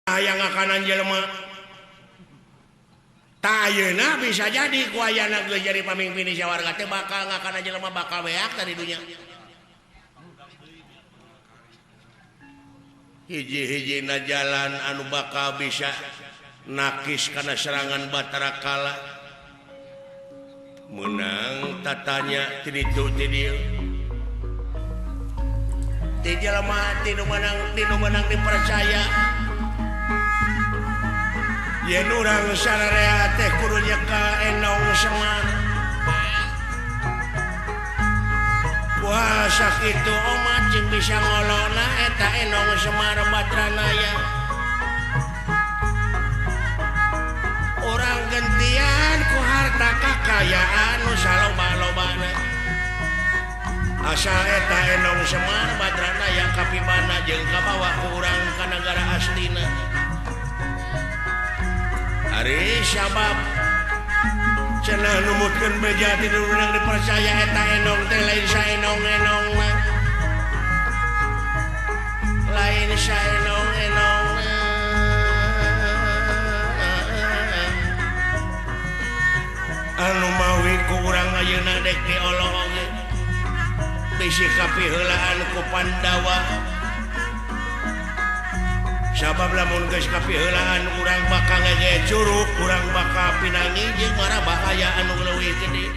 Hayang ngakanan jelema. Tah ayeuna bisa jadi ku ayana geus jadi pamimpin di sawarga teh bakal ngakanan jelema bakal beak tadi dunya. Hiji-hijina jalan anu bakal bisa nakis kana serangan Batara Kala. Menang tatanya ti ditu ti dieu. Ti jelema ti nu menang dipercaya. Yen urang sararea teh kudu nyeka Enong Semar. Wah sakitu omat jeung bisa ngolona eta Enong Semar Badranaya. Urang gentian ku harta kakayaan nu saloba-lobana. Asal eta Enong Semar Badranaya kapibana jeung kabawa ku urang ka nagara aslina. Ari sabab cenah numutkeun beja ti nu urang dipercaya eta Enong teh lain saenong-enong mah. Lain saenong-enong. Anu mawi ku urang ayeuna dek diolong oge. Bisi kapiheulaan ku Pandawa. Sabab lamun geus kapiheulaan urang bakal ngege curug, urang bakal pinangi jeung mara bahaya anu leuwih gede.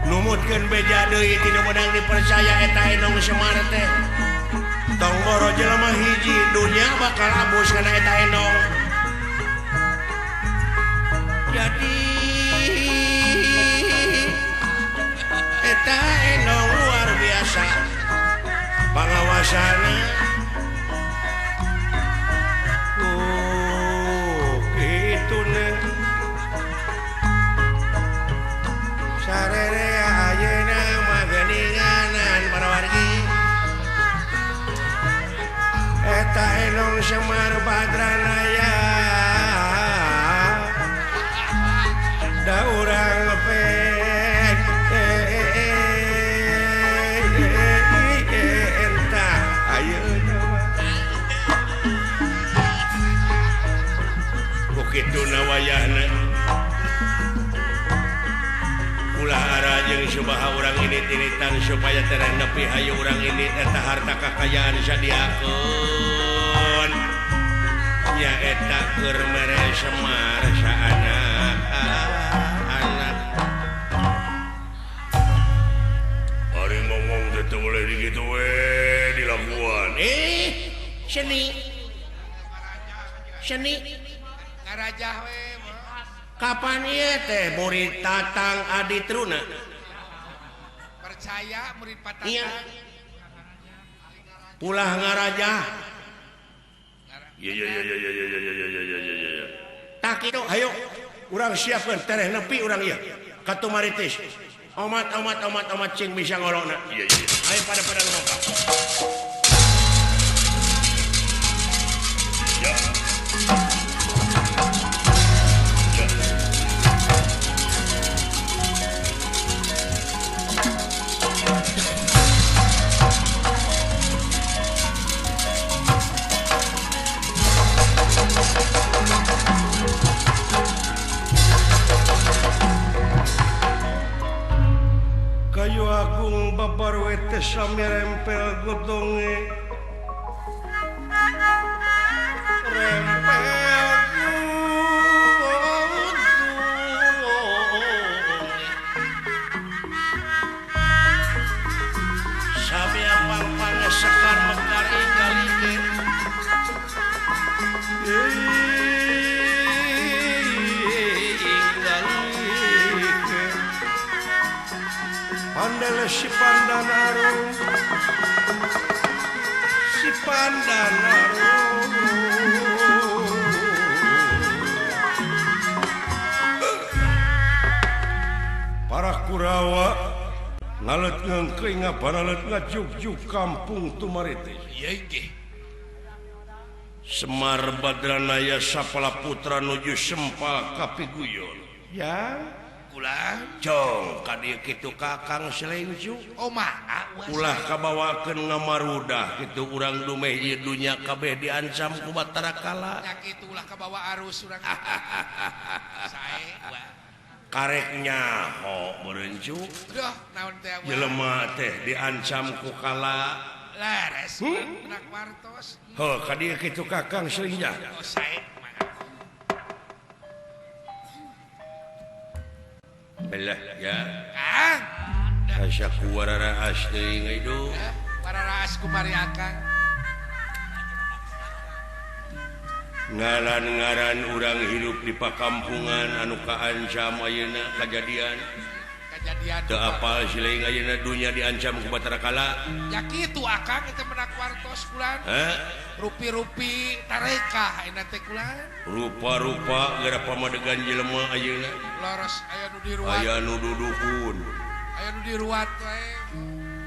Numutkeun beja deui ti nu meunang dipercaya eta Enong Semar teh. Tong boro jelema hiji dunya bakal abus kana eta Enong. Jadi eta Enong luar biasa pangawasana. Oh kitu neng sarere ayeuna mah geuninganan para wargi. Eta Enong Semar Badranaya da urang pek entah ayeuna mah ku kituna wayahna ulah ara jeung subaha urang ini tinitan supaya tereh nepi hayu urang ini eta harta kakayaan sadiakeun nya eta keur mere Semar saanak anak. Ari ngomong teh teu boleh dikitu we dilakuan. Seni seni ngarajah we. Kapan ieu teh murid Tatang Aditruna? Percaya murid Patang. Iya. Ulah ngarajah. Iya. Tak kitu hayu urang siapkeun tereh nepi urang ieu. Ka Tumaritis. Omat cing bisa ngolona. Iya. Ayo pada lompat. Ya. Kayu agung babar wete sami rempel godonge rempel godonge sami apang sekar mekar inggalike inggalike Pandele si Pandan Arum, si Pandan Arum. Para Kurawa ngalet ngengkeuy ngabaralet ngajuk-juk kampung Tumaritis. Iya inggih. Semar Badranaya sapala putra nuju sempal kapiguyon. Ya, Kulan cong ka dieu kitu Kakang Selengcu. Oh mangga ulah kabawakeun ngamarudah kitu urang dumeh ieu dunya kabeh diancam ku Batara Kala. Nya kitu ulah kabawa arus urang. Sae karek nyaho meureun cu. Duh naon teh jelema teh diancam ku Kala. Leres menak wartos. Heuh ka dieu kitu Kakang Selengnya. Oh sae mangga. Belah ya. Kang. Asa ku wararaas teuing hidup. Wararaas kumari akang. Ngaran-ngaran urang hirup di pakampungan anu kaancam ayeuna kajadian. Kajadian. Teu apal sileung ayeuna dunya diancam ku Batara Kala. Ya kitu akang eta menak wartos kulan. Rupi-rupi tarekah ayeuna teh kulan. Rupa-rupa gara pamadegan jelema ayeuna. Leres aya nu diruat. Aya nu dudukun. Aya nu diruat wae.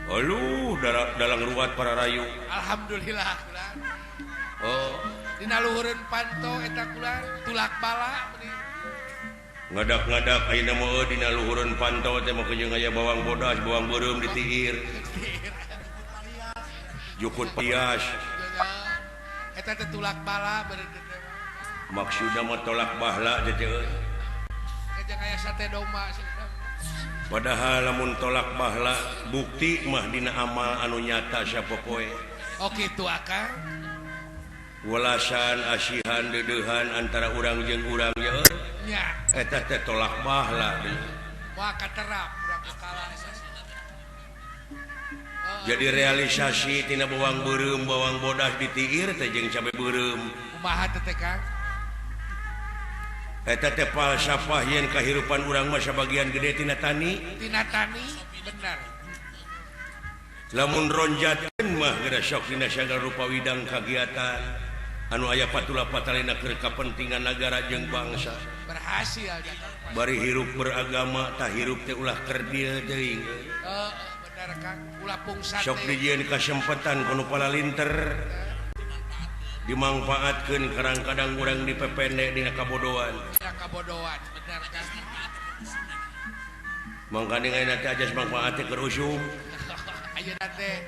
Aduh, dalang ruat para rayu. Alhamdulillah kulan. Oh, dina luhureun panto eta kulan tulak bala meni. Ngadak-ngadak ayeuna mah dina luhureun panto teh mah jeung aya bawang bodas, bawang beureum ditiir. Jukut pias. Eta teh tulak bala beureum teh. Maksudna mah tolak bahla teh euy. Jeung aya sate domba. Padahal lamun tolak bahla bukti mah dina amal anu nyata sapopoe. Oh kitu akang. Welasan asihan deudeuhan antara urang jeung urang ye. Nya. Eta teh tolak bahla deui. Wah katerap urang kalah. Jadi realisasi tina bawang beureum bawang bodas ditiir teh jeung cabe beureum. Kumaha teh Kang? Eta teh falsafah yen kahirupan urang mah sabagian gede tina tani. Tina tani bener. Lamun ronjatkeun mah geura sok dina sagala rupa widang kagiatan anu aya patula patalina keur kapentingan nagara jeung bangsa. Berhasil bari hirup beragama tah hirup teh ulah kerdil teuing. Heeh bener Kang, ulah pungsat. Sok dijieun kasempatan ku nu palalinter. Dimangfaatkeun kadang-kadang urang dipepende dina kabodohan. Dina kabodohan bener Kang. Mangkana ayeuna teh ajas mangfaat teh keur usum. Ayeuna teh